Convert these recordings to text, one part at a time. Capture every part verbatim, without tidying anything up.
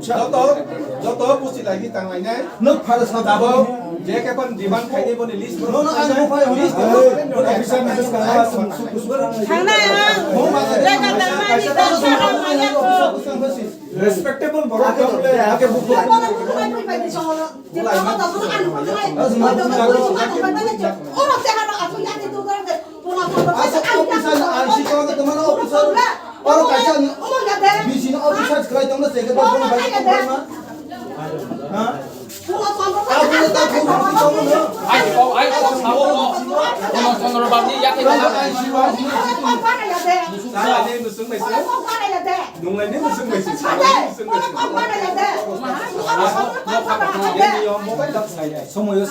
Joto, joto pusi lagi tang lainai. Nuk phara sa dabo. Je khe pan demand khaini boni list. No, no, ang buphai hwnwi. List. Thangnai ang. Lega tangmani ta sarang manya ko. Respectable borok. Ake buphai. Asa officer, R C ko tomar officer. Oro kaisa ni, B C ni officer khlai tongna chekhe tongna bai tongma. Ha? Abo ni ta phone ni tongma. Ai ko, ai ko, sao ko. Kono Chandra Babu ni yakhe na. Sala ni musung bai se. Nunglai ni musung bai se. Sala ni musung bai se. Somoyo.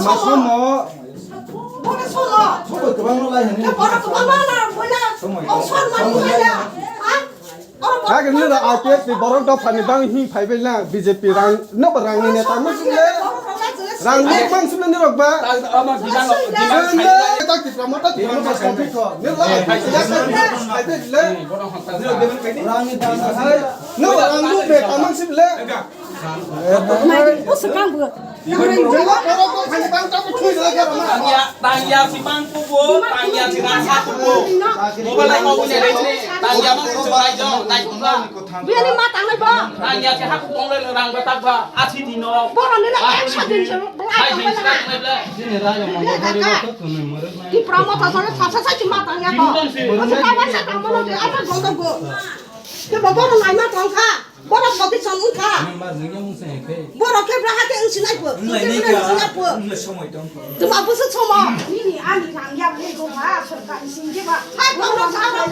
Somo. Bono solo. Somo kwbangma lai hwnwi. Bono kwbangma lai hwnwi. Somo. Ong sor mani lai ya. Ha? Oro bono Kagini da I P F ni borok dophani bang hing phai bai lang B J P rang no ba rang ni neta mo sile. Rang ni bang sile ni rok ba. Ama bilang. Sile ta ki pramo ta ki pramo ta ki ko. Ni la. Phai bai le. Rang ni bang hai. No ba rang ni neta mo sile. Mai, o swkang bo. Tangya, tangya si mang kubo, tangya si rasa kubo. Mobile ai mau punya deh, tangya mang kubo ai jong, naik kubo. Bini ma tangnai bo. Tangya si haku kong le rang betak ba, achi dino. Borok ni na ekso din se. Hai din si tak mai bla. Di pramo ta sore sa sa sa si ma tangya bo. Asa ta ba sa tangmo no de, asa gondo go. Ke bo borok nai ma tong kha. Borok position wngkha. Borok khe braha khe wngsinai pho. Wngsinai pho. Tuma busu somo. Nini ani rang ya le go ba sorkari singje ba. Hai borok sa ba.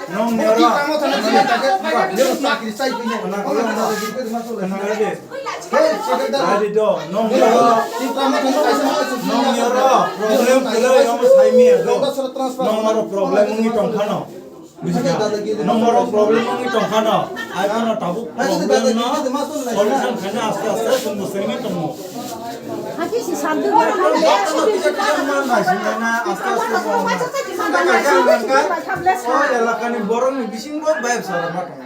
Nong ni oro. Nadi do, nong ni oro. Nong ni oro problem kwlwi, omo sai mi ya do. Nong oro problem wngwi tong phano. Buji kha? Nong oro problem wngwi tong phano. Ai phano tabuk problem no solution khaina aste aste chwng bo swrwngwi tongo. Hati si santu borok no le ekso din. Aste aste bo. O elakani borokni bisingo bayapsa rok ma tongo.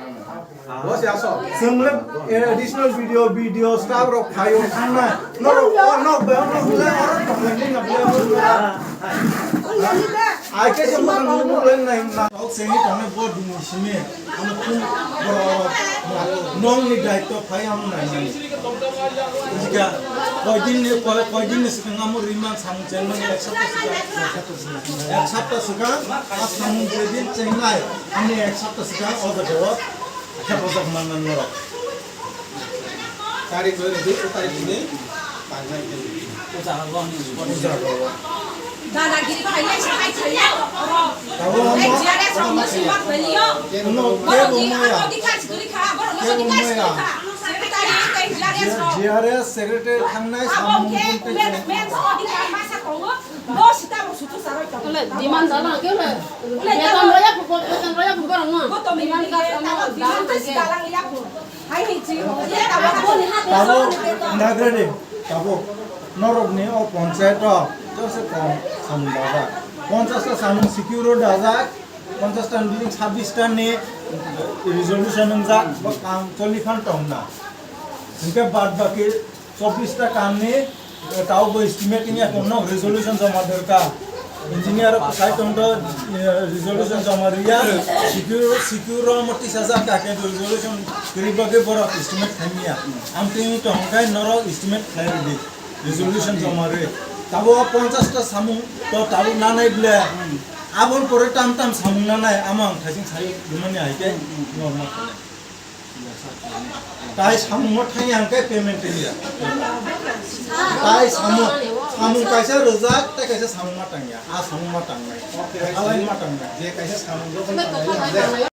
Chwng le additional video, video staff rok phaio thangnai. Norok o nok bai nok le oro tongnai ni nok le oro. Ai khe se mo tong mo le nai na. Tok se ni tong bo dum simi. Ano tu boro nong ni daityo phai amo nai nai. Jika koidin ni, koi, koidin ni swkang amo rimang samung chenmani ek sapta swkang. Ek sapta swkang, a samung je din chengnai, ani ek sapta swkang o jaga o hephajak manna norok. Tarik dui, dui, tarik dui, panjang ini. Dadagiri khailai se khai khaiya. Abo Ei jare song masi mak beliyo. Kebo Boro ni maya. Ano dikha chikuri kha, boro no Kebo dikha maya. Chikuri kha. Secretary kai jare song. G R S secretary thangnai Abo samung ke tungtwi men, tong. Men so dikha masa tongo. Bo sita bo sutu saroi tongo. Ole demand dala ke ole. Ole Beton dala. Raya pukul, beton raya pukul orang mah. Bo to mi Demand mani kas ke amo tabo demand dala kas ke. Dalang ya pun. Hai hi chi. Ye tabo bo ni ha. Tabo nagrade. Tabuk norokni o ponchayat o jose kom samung dajak. Ponchash ta samung secure o dajak. Ponchash ta ni bising sabbish ta ni resolution wngjak, bo kam choli phan tong na. Hinkhe bad baki chobbish ta kam ni, eh, tao bo estimate wngya kono resolution joma dorkar. Engineer sai tong to, eh, resolution joma riya, C Q, C Q ro mo tisa jak ka ke resolution kwrwi bagwi borok estimate khaimya. Amtwi tong khai norok estimate khlai rwdi. Resolution joma rwi. Tabo ponchash ta samung to tabo nanai ble. Abon pore tam tam samung nanai, amo ang thaising sai dumani hai khe normal. Tai samung mo thangya ang khe payment tangya. Tai samung, samung kaisa rwjak, tai kaisa samung ma tangya. A samung ma tangnai. Alai ma tangnai. Je kaisa samung jokhon tangnai.